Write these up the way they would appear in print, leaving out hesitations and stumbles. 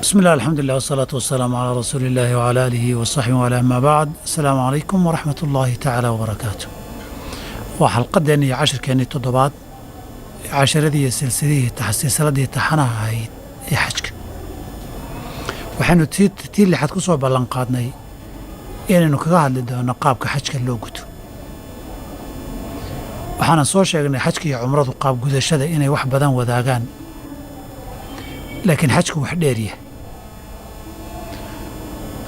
Bismi llah, alxamdulilah, wasalaatu wasalaamu calaa rasuuli illaahi wcalaa aalihi wa saxbihi wala, amaa bacd. Asalaamu calaykum waraxmat ullaahi tacaala wabarakaatu. Waa xalqadeenni iyo cashirkeennii toddobaad, casharadii iyo silsilihii silsiladii taxanaha ahayd ee xajka. Waxaynu tii lixaad ku soo ballan qaadnay inaynu kaga hadli doono qaabka xajka loo guto. Waxaana soo sheegnay xajka iyo cumradu qaab gudashada inay wax badan wadaagaan, laakiin xajku wax dheeryahay.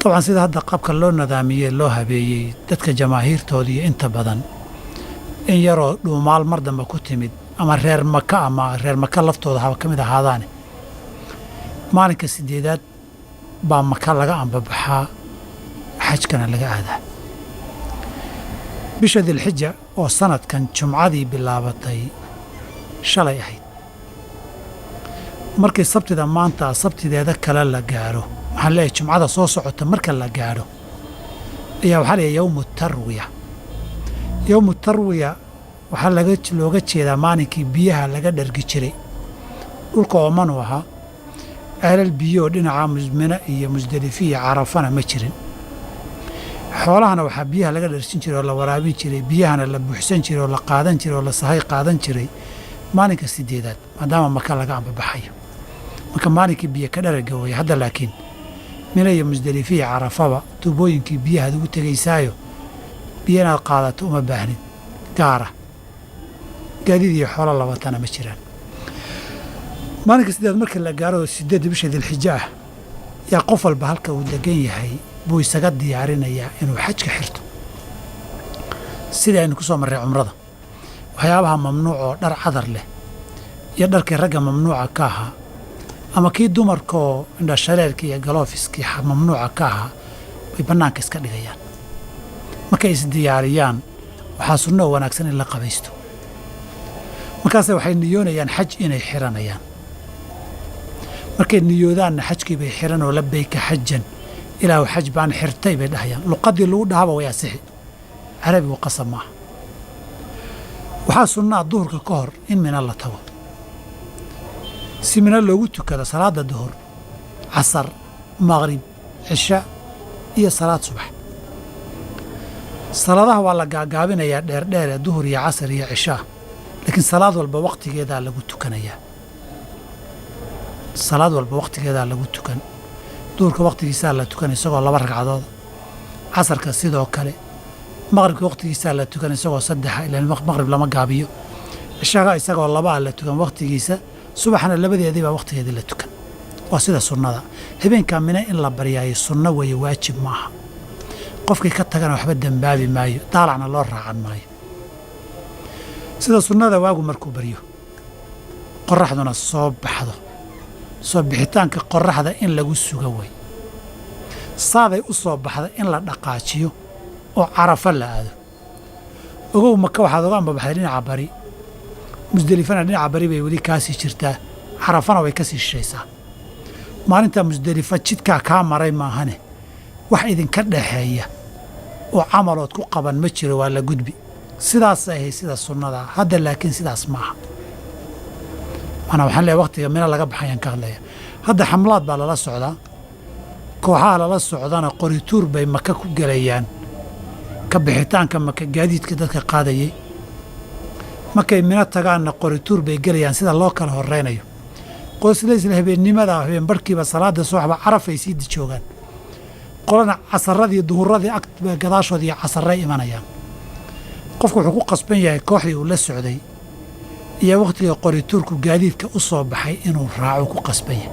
Dabcan, sida hadda qaabka loo nadaamiyey, loo habeeyey, dadka jamaahiirtooda iyo inta badan in yaroo dhuumaal mar dambe ku timid ama reer Maka ama reer Maka laftooda haba ka mid ahaadaane, maalinka sideedaad baa Maka laga ambabaxaa, xajkana laga aadaa. Bisha Dilxija oo sanadkan Jumcadii bilaabatay shalay ahayd, markii Sabtida maanta sabtideeda kale la gaadho, waxaan leeyahay Jumcada soo socota marka la gaadho, ayaa waxaa leeyahay yowmu tarwiya. Yowmu tarwiya waxaa laga looga jeedaa maalinkii biyaha laga dhargi jiray. Dhulka oomanu ahaa, ceelal biyo oo dhinaca Mina iyo Musdalife iyo Carafana ma jirin. Xoolahana waxaa biyaha laga dharsin jiray oo la waraabin jiray, biyahana la buuxsan jiray oo la qaadan jiray oo la sahay qaadan jiray maalinka sideedaad, maadaama Maka laga ambabaxayo. Marka maalinkii biyo ka dharaga weeye. Hadda laakiin Mina iyo Musdalife iyo Carafaba tuubooyinkii biyahaad ugu tegaysaayo, biyo inaad qaadato uma baahnid gaara. Gaadiid iyo xoolo labatana ma jiraan. Maalinka sideed marka la gaaro, 8-da bisha Dilxija ah, yaa qof walba halka uu degan yahay buu isaga diyaarinayaa inuu xajka xirto. Sidii aynu ku soo marray cumrada, waxyaabaha mamnuuc oo dhar cadar leh iyo dharkii ragga mamnuuca ka ahaa ama kii dumarkaoo indhashareerkii iyo galoofiskii mamnuuca ka ahaa bay bannaanka iska dhigayaan. Markay isdiyaariyaan, waxaa sunno oo wanaagsan in la qabaysto. Markaase waxay niyoonayaan xaj inay xiranayaan. Markay niyoodaanna xajkii bay xiran oo "Labbayka xajan", "Ilaahu xaj baan xirtay" bay dhahayaan. Luqaddii lagu dhahaba way asixi, carabigu qasab maaha. Waxaa sunnaa duhurka ka hor in Mina la tago, si Mina loogu tukado salaadda duhur, casar, maqrib, cisha iyo salaad subax. Salaadaha waa la gaagaabinayaa dheerdheer ee duhur iyo casar iyo cishaa, laakiin salaad walba wakhtigeedaa lagu tukanayaa. Salaad walba wakhtigeedaa lagu tukan. Duhurka wakhtigiisaa la tukan isagoo laba ragcadooda, casarka sidoo kale, maqribka wakhtigiisaa la tukan isagoo saddexa, ilaan maqrib lama gaabiyo, cishaga isagoo labaa la tukan wakhtigiisa, subaxna labadeedii baa wakhtigeedii la tukan. Waa sida sunnada. Habeenkaa Mine in la baryaayo sunno weeye, waajib ma aha. Qofkii ka tagana waxba dembaabi maayo, daalacna loo raacan maayo. Sida sunnada, waagu markuu baryo, qorraxduna soo baxdo, soo bixitaanka qorraxda in lagu sugo way. Saaday u soo baxda in la dhaqaajiyo oo Carafo la aado. Ogow, Maka waxaad oga ambabaxday dhinaca bari, Musdelifana dhinaca bari bay weli kaasii jirtaa, Carafana way ka sii shishaysaa. Maalinta Musdelifa jidkaa kaa maray maahane, wax idinka dhaxeeya oo camalood ku qaban ma jiro, waa la gudbi. Sidaasay ahayd sida sunnadaa. Hadda laakiin sidaas ma aha. Manaa waxaan leeyahay waqtiga Mino laga baxayaan ka hadlaya. Hadda xamlaad baa lala socdaa, kooxaha lala socdana qorituur bay Maka ku gelayaan. Ka bixitaanka Maka gaadiidka dadka qaadayay markay Mino tagaanna qorituur bay gelayaan, sida loo kala horeynayo. Qosla isla habeennimada, habeen barhkiiba salaada subaxba Carafay sii joogaan, qolana casaradii duhuradii ag gadaashoodii iyo casaray imanayaan. Qofku wuxuu ku qasban yahay kooxdii uu la socday iyo wakhtiga qorituurku gaadiidka u soo baxay inuu raaco ku qasban yahay.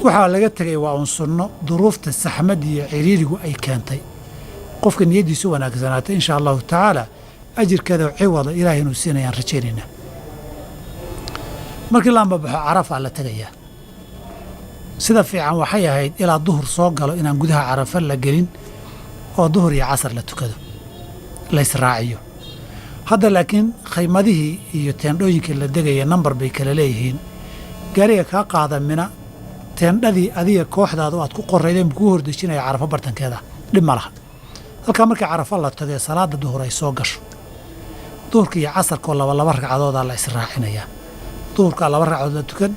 Waxaa laga tegay waa un sunno, duruufta saxmadda iyo ciriirigu ay keentay. Qofka niyaddiisu wanaagsanaatay, insha allahu tacaala, ajirkeeda ciwada Ilaahay inuu siinayaan rajaynaynaa. Markii la ambabaxo, Carafaa la tegayaa. Sida fiican waxay ahayd ilaa duhur soo galo inaan gudaha Carafa la gelin oo duhur iyo casar la tukado, la israaciyo. Hadda laakiin khaymadihii iyo teendhooyinkii la degaya nambar bay kala leeyihiin. Gaariga kaa qaada Mina, teendhadii adiga kooxdaadu aad ku qoraydeen buu kuu hordejinaya Carafo bartankeeda, dhib ma laha. Halkaa markii Carafo la tago ee salaada duhur ay soo gasho, duhurka iyo casarkoo laba laba ragcadoodaa la israacinayaa. Duhurkaa laba ragcadood la tukan.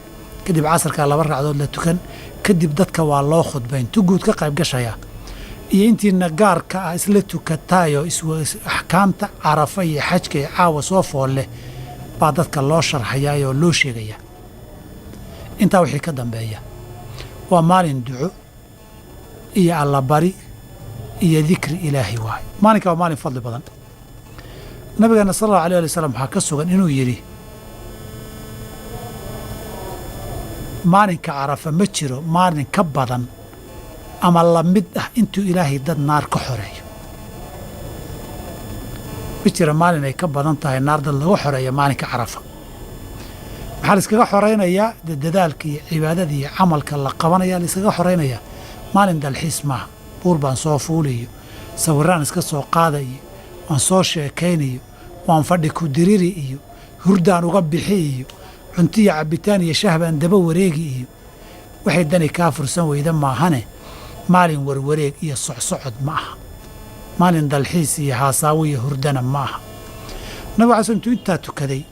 Kadib casarkaa 2 ragcadood la tukan. Kadib dadka waa loo khudbayn, tuguud ka qayb gashayaa iyo intiina gaarka ah isla tukataayo axkaamta Carafa iyo xajka iyo caawa soo foolleh baa dadka loo sharxayaa oo loo sheegayaa. Intaa wixii ka dambeeya waa maalin duco iyo allabari iyo dikri Ilaahay waaye. Maalinka waa maalin fadli badan. Nabigeena sala Allahu alayh ali wasalam waxaa ka sugan inuu yidhi: maalinka Carafa ma jiro maalin ka badan ama la mid ah intuu Ilaahay dad naar ka xoreeyo. Ma jira maalin ay ka badan tahay naar dad laga xoreeyo maalinka Carafa. Maxaa la iskaga xoraynayaa? Dee dadaalka iyo cibaadada iyo camalka la qabanaya la iskaga xoraynayaa. Maalin dalxiis maaha, buur baan soo fuuliyo, sawiraan iska soo qaada iyo waan soo sheekaynayo, waan fadhi ku diriri iyo hurdaan uga bixi iyo cunto iyo cabbitaan iyo shah baan daba wareegi iyo waxay dani kaa fursan weyda maahane. Maalin warwareeg iyo socsocod ma aha, maalin dalxiis iyo haasaawo iyo hurdana ma aha. Nabigu alay sl intuu intaa tukaday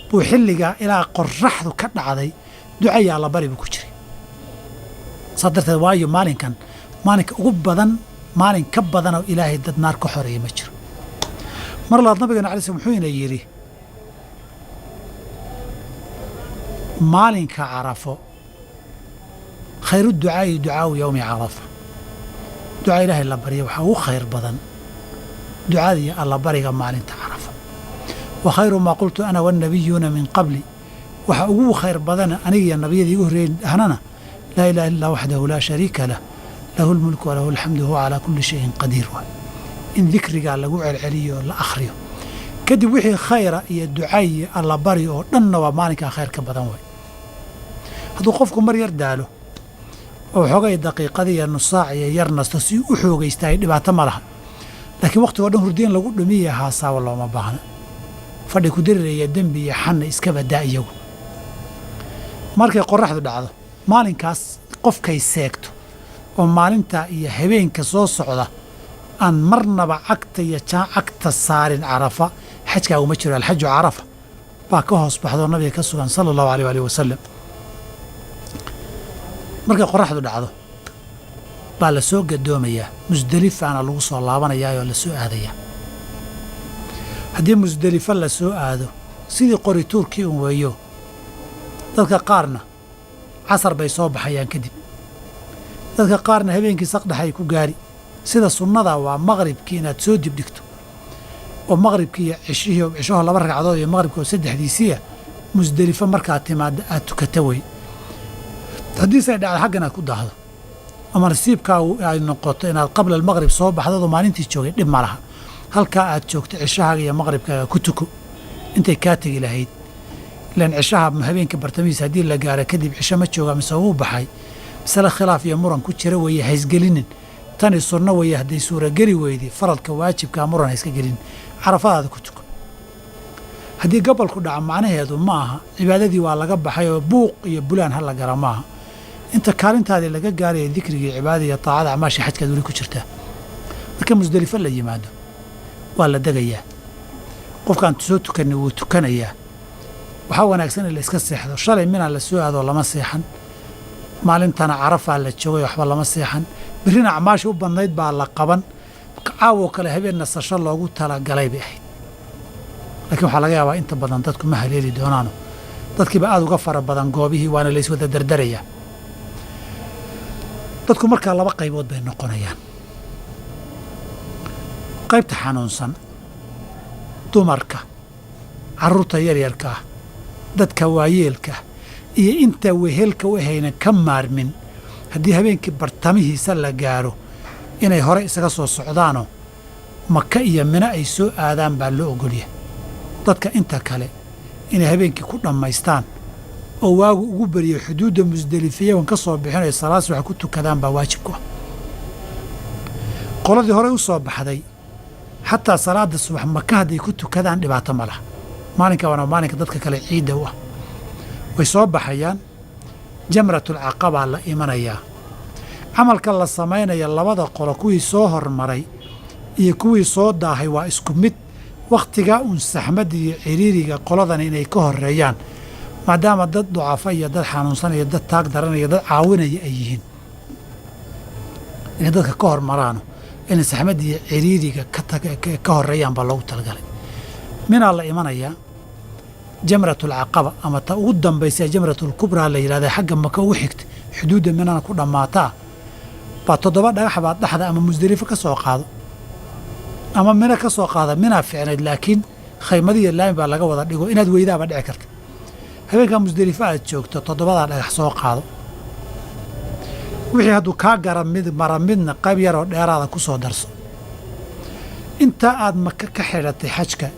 buu xilligaa ilaa qorraxdu ka dhacday ducaya allabari buu ku jiray. Saa darteed, waayo maalinkan maalinka ugu badan, maalin ka badanoo Ilaahay dad naar ka xoreeya ma jiro. Mar labaad nabigeena alay slam wuxuu ina yidhi: maalinka Carafo khayru ducaa'i ducaau yowmi Carafa. Ducaa Ilaahay la barya waxaa ugu khayr badan ducada iyo allabariga maalinta Carafa. Wa khayru maa qultu ana wannabiyuuna min qabli, waxa ugu khayr badana aniga iyo nabiyadii igu horreeyey ahnana: laa ilaha illa waxdahu laa shariika lah, lahu lmulku walahu alxamdu, huwa calaa kulli shayin qadiir. Waay in dikrigaa lagu celceliyo oo la akhriyo. Kadib wixii khayra iyo duca iyo allabari oo dhanna waa maalinkaa khayr ka badan waay. Hadduu qofku mar yar daalo oo xoogay daqiiqadii iyo nus saac iyo yar nasto si u xoogaystaay, dhibaato ma laha. Laakiin wakhtigoo dhan hurdi in lagu dhumiya haasaaba looma baahna. Fadhi ku diriraya, dembi iyo xanna iska badaa iyagu. Markay qorraxdu dhacdo maalinkaas, qofkay seegto oo maalinta iyo habeenka soo socda aan marnaba cagta iyo cagta saarin Carafa, xajkaagu ma jiro. Alxaju Carafa baa ka hoos baxdoo nabiga ka sugan sala Allahu aleyh alih wasalam. Markay qorraxdu dhacdo baa la soo gadoomayaa, Musdelifaana lagu soo laabanayaa oo la soo aadayaa. Haddii Musdelifo la soo aado, sidii qori tuurkii un weeyo. Dadka qaarna casar bay soo baxayaan kadib, dadka qaarna habeenkii saqdhex ay ku gaari. Sida sunnada waa maqribkii inaad soo dibdhigto oo maqribkii iyo cishihii, cishaho 2 ragcadood iyo maqribkii oo saddexdiisiia Musdelifo markaad timaadda aad tukata wey. Haddiise ay dhacdo xaggan aad ku daahdo ama nasiibkaagu ay noqoto inaad qabla almaqrib soo baxdadoo maalintii joogay, dhib ma laha. Halkaa aad joogto cishahaaga iyo maqribkaaga ku tuko intay kaa tegi lahayd. Ilan cishaha habeenka bartamihiisa haddii la gaaro kadib cisho ma jooga mise wuu baxay, masale khilaaf iyo muran ku jira weeye. Haysgelinin, tani sunno weeye. Hadday suurageli weyday faradka waajibkaa, muran hayska gelinin, Carafadaada ku tuko. Haddii gabalku dhaco, macnaheedu ma aha cibaadadii waa laga baxay oo buuq iyo bulaan ha la gala maaha. Inta kaalintaadii laga gaaraya dikrigii, cibaadada iyo taacada, acmaashii xajkaad weli ku jirtaa. Marka Musdelifo la yimaado waa la degayaa. Qofkaan soo tukanay wuu tukanayaa. Waxaa wanaagsan in la iska seexdo. Shalay Minaa la soo aadoo lama seexan, maalintana Carafaa la joogay, waxba lama seexan. Birrina acmaashii u badnayd baa la qaban. Caawoo kale habeen nasasho loogu talagalay bay ahayd, laakiin waxaa laga yaabaa inta badan dadku ma haleeli doonaano. Dadkiiba aada uga fara badan goobihii, waana la iswada dardarayaa. Dadku markaa laba qaybood bay noqonayaan: qaybta xanuunsan, dumarka, carruurta yaryarka ah, dadka waayeelka ah iyo inta wehelka u ahaynan ka maarmin, haddii habeenkii bartamihiisa la gaaro inay hore isaga soo socdaanoo Maka iyo Mino ay soo aadaan baa loo ogolyahay. Dadka inta kale inay habeenkii ku dhammaystaan oo waagu ugu beriyo xuduudda Musdelifa iyagoon ka soo bixin ay salaad subax ku tukadaan baa waajib ku ah. Qoladii horey u soo baxday xataa salaada subax Maka hadday ku tukadaan dhibaato ma laha. Maalinka waana maalinka dadka kale ciidda u ah. Way soo baxayaan, Jamratulcaqabaa la imanayaa. Camalka la samaynaya labada qolo, kuwii soo hormaray iyo kuwii soo daahay, waa isku mid. Wakhtigaa uun saxmadda iyo ciriiriga qoladana inay ka horreeyaan. Maadaama dad ducafa iyo dad xanuunsan iyo dad taag daran iyo dad caawinaya ay yihiin, inay dadka ka hormaraano, inay saxmadda iyo ciriiriga ka horreeyaan baa loogu talagalay. Minaa la imanayaa, Jamratulcaqaba ama ta ugu dambaysa Jamratulkubraa la yidhahda, xagga Maka ugu xigta, xuduudda Minana ku dhammaataa, baa 7 dhagax baad dhexda ama Musdelifo ka soo qaado ama Mino ka soo qaada. Minaa fiicnayd, laakiin khaymadiiyo laami baa laga wada dhigo, inaad weydaaba dhici karta. Habeenkaa Musdelifo aad joogto 7daa dhagax soo qaado. Wixii hadduu kaa gara mid mara midna qayb yaroo dheeraada ku soo darso. Inta aad Maka ka xidhatay xajka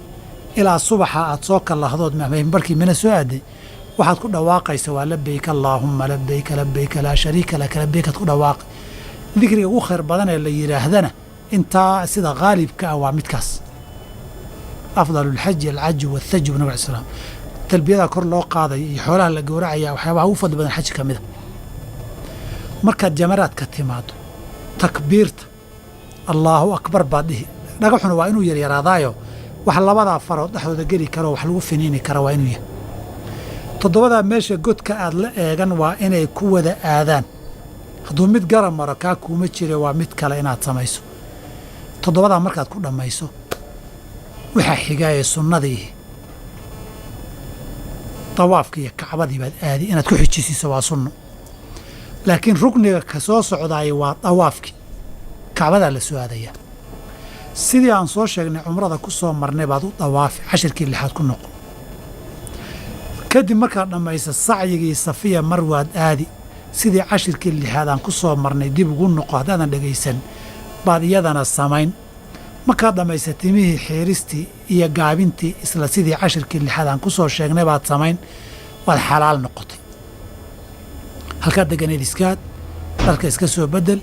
ilaa subaxa aad soo kalahdood markii Mina soo aaday, waxaad ku dhawaaqaysa waa "Labeyk allaahumma labeyka, labeyka laa shariika laka labeykaad ku dhawaaqay. Dikriga ugu khayr badan ee la yidhaahdana intaa sida khaalibka ah waa midkaas: "Afdal alxaji alcaju wathaju." Nabig alay slam talbiyadaa kor loo qaadayo iyo xoolaha la gowracaya, waxyaabaha ugu fadli badan xaji ka mida. Markaad jamaraadka timaado, takbiirta "Allaahu akbar" baad dhihi. Dhagaxuna waa inuu yaryaraadaayo, wax labadaa farood dhexdooda geli karo, wax lagu finiini kara waa inuu yahay. 7daa meesha godka aad la eegan waa inay ku wada aadaan. Hadduu mid gara maro, kaa kuuma jire, waa mid kale inaad samayso. 7daa markaad ku dhammayso, waxaa xigaaya sunnadii dawaafka iyo Kacbadii baad aadi. Inaad ku xijisiiso waa sunno, laakiin rukniga ka soo socdaaya waa dawaafkii Kacbadaa la soo aadayaa. Sidii aan soo sheegnay cumrada ku soo marnay baad u dawaafi, cashirkii lixaad ku noqon. Kadib markaad dhammayso, sacyigii Safiya Marwaad aadi. Sidii cashirkii lixaad aan ku soo marnay dib ugu noqo haddaadan dhegaysan, baad iyadana samayn. Markaad dhammaysa, timihii xiiristii iyo gaabintii, isla sidii cashirkii lixaad aan ku soo sheegnay baad samayn. Waad xalaal noqotay. Halkaad deganeed iskaad, dharka iska soo bedel.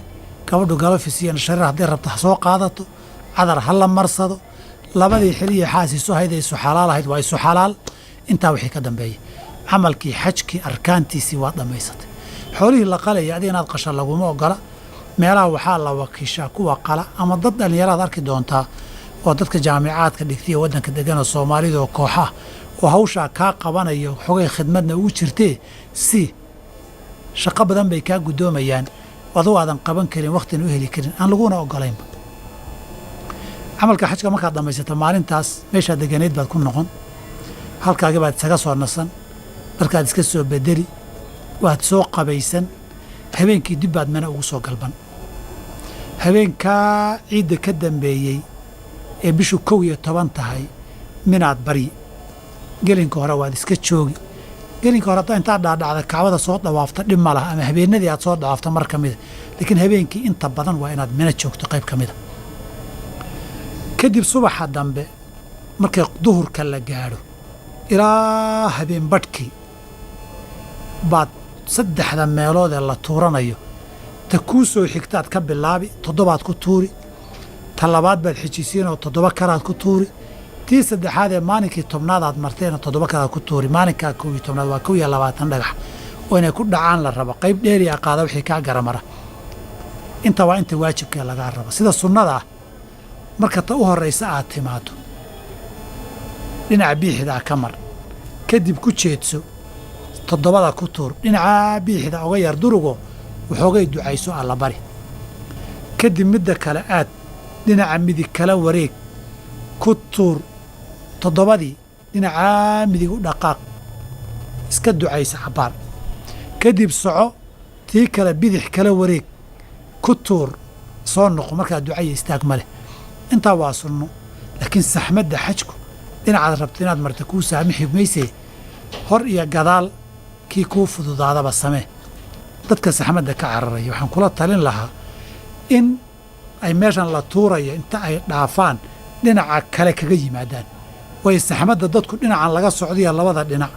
Gabadhu galofis iyo shareer hadday rabto ha soo qaadato, cadar ha la marsado. Labadii xiliyo xaas isu hayd ee isu xalaal ahayd waa isu xalaal. Intaa wixii ka dambeeya, camalkii xajkii arkaantiisii waad dhammaysatay. Xoolihii la qalaya, adiga inaad qasha laguma ogola. Meelaha waxaa la wakiishaa kuwa qala, ama dad dhallinyaraad arki doontaa oo dadka jaamicaadka dhigtay waddanka deganoo Soomaalida oo kooxah oo hawshaa kaa qabanayo, xogay khidmadna ugu jirtee, si shaqo badan bay kaa guddoomayaan aduu aadan qaban karin, wakhtina u heli karin, aan laguna ogolaynba. Camalka xajka markaad dhammaysato, maalintaas meeshaad deganayd baad ku noqon. Halkaagi baad isaga soo nasan, dharkaad iska soo bedeli, waad soo qabaysan. Habeenkii dib baad Mana ugu soo galban. Habeenkaa ciidda ka dambeeyey ee bishu 11 tahay minaad baryi. Gelinka hore waad iska joogi. Gelinka hore haddaa intaad dhaadhacda Kacbada soo dawaafta, dhib ma laha, ama habeenadii aad soo dawaafta mar ka mida, laakiin habeenkii inta badan waa inaad Mina joogto qayb ka mida. Kadib subaxa dambe markay duhurka la gaadho ilaa habeen badhkii baad saddexda meelood ee la tuuranayo ta kuu soo xigtaad ka bilaabi, 7aad ku tuuri. Ta labaad baad xijisiinoo 7 kalaad ku tuuri. Tii saddexaad ee maalinkii 10aad aad marteena 7 kalaad ku tuuri. Maalinkaa 11aad waa 21 dhagax oo inay ku dhacaan la rabo. Qayb dheeri a qaada wixii kaa garamara. Inta waa inta waajibkee lagaa rabo. Sida sunnada ah, marka ta u horraysa aad timaado, dhinaca biixdaa ka mar, kadib ku jeedso, 7da ku tuur. Dhinaca biixda oga yar durugo, waxoogay ducayso, alla bari. Kadib midda kale aad, dhinaca midig kala wareeg, ku tuur 7dii. Dhinacaa midig u dhaqaaq, iska ducaysa cabbaar. Kadib soco, tii kale bidix kala wareeg, ku tuur, soo noqo. Markaa ducaya istaag ma leh. Intaa waa sunno, laakiin saxmadda xajku dhinacaad rabta inaad marta kuu saamixi maysee, hor iyo gadaal kii kuu fududaadaba samee. Dadka saxmadda ka cararaya waxaan kula talin lahaa in ay meeshan la tuurayo inta ay dhaafaan dhinaca kale kaga yimaadaan, waayo saxmadda dadku dhinacan laga socdiyo labada dhinac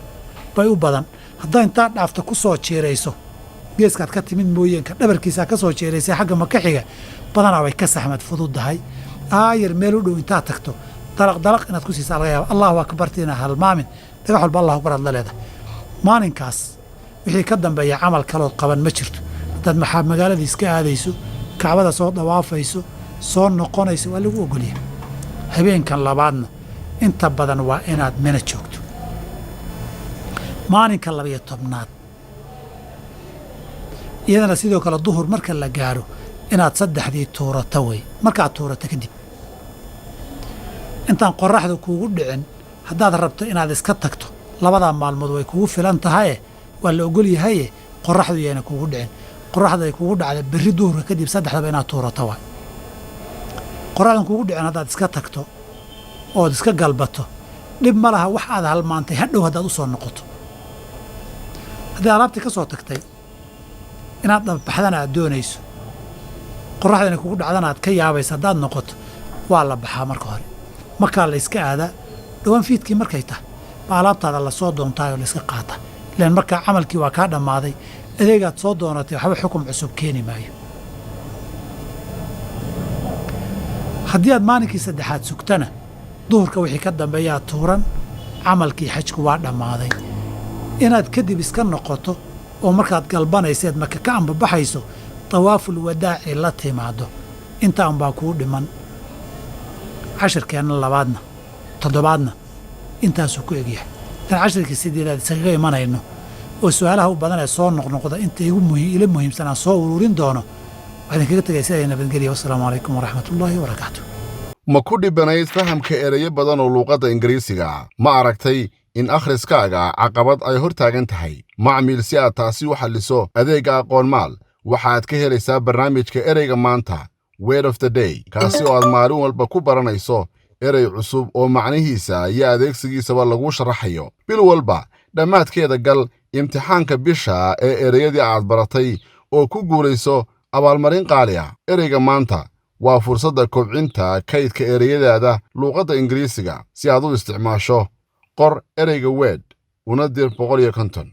bay u badan. Haddaa intaad dhaafta ku soo jiirayso geeskaad ka timid mooyeenka dhabarkiisaa ka soo jeeraysay xagga Maka xiga, badanaa way ka saxmad fududahay. Aayar meel u dhow intaad tagto, dalaq dalaq inaad ku siisaa laga yaaba. Allahu akbartiina halmaamin, dhagax walba "Allahu akbar" aad la leedahay. Maalinkaas wixii ka dambeeya camal kalood qaban ma jirto. Haddaad maxaa magaaladii iska aadayso, Kacbada soo dawaafayso, soo noqonayso, waa lagu ogolyahay. Habeenkan labaadna inta badan waa inaad Mina joogto. Maalinka 12aad iyadana sidoo kale duhur marka la gaadho inaad saddexdii tuurato wey. Markaad tuurato kadib, intaan qorraxda kuugu dhicin, haddaad rabto inaad iska tagto, labadaa maalmood way kugu filan tahaye, waa la ogol yahaye, qorraxdu yayna kugu dhicin. Qorraxda ay kugu dhacda berri duhurka kadib, saddexdaba inaad tuurato waay. Qorraxdan kugu dhicin haddaad iska tagto ood iska galbato, dhib ma laha. Wax aad halmaantay hadhow haddaad u soo noqoto, haddii alaabtii ka soo tagtay inaad dhabaxdana aad doonayso, qorraxda inay kugu dhacdana aad ka yaabaysa, haddaad noqoto waa la baxaa. Marka hore markaa la iska aadaa dhowaan fiidkii markay tahay baa alaabtaada lasoo doontaayoo la iska qaata, ilaan markaa camalkii waa kaa dhammaaday. Adeegaad soo doonatay waxba xukum cusub keeni maayo. Haddii aad maalinkii saddexaad sugtana, duhurka wixii ka dambeeyaa tuuran, camalkii xajku waa dhammaaday. Inaad kadib iska noqoto oo markaad galbanayseed Maka ka ambabaxayso tawaaful wadaaci la timaado, inta unbaa kuu dhiman. Cashirkeenna labaadna toddobaadna intaasuu ku egyahay. Tan cashirkii sideedaad iskaga imanayno oo su-aalaha u badan ee soo noqnoqda inta igu ila muhiimsan aan soo ururin doono, waxaan idinkaga tegay sidaa nabadgelya. Wassalaamu calaykum waraxmatullaahi wabarakaatu. Ma ku dhibanayd fahamka erayo badan oo luuqadda Ingiriisiga? Ma aragtay in akhriskaaga caqabad ay hor taagan tahay? Macmiil, si aad taasi u xalliso, adeegga Aqoonmaal waxaad ka helaysaa barnaamijka Ereyga Maanta, Word of the Day, kaasi oo aad maalin walba ku baranayso erey cusub oo macnihiisa iyo adeegsigiisaba laguu sharaxayo. Bil walba dhammaadkeeda gal imtixaanka bisha ee ereyadii aad baratay oo ku guulayso abaalmarin qaali ah. Ereyga Maanta waa fursadda kobcinta kaydka ereyadaada luuqadda Ingiriisiga. Si aad u isticmaasho, qor ereyga "word" una dir 150.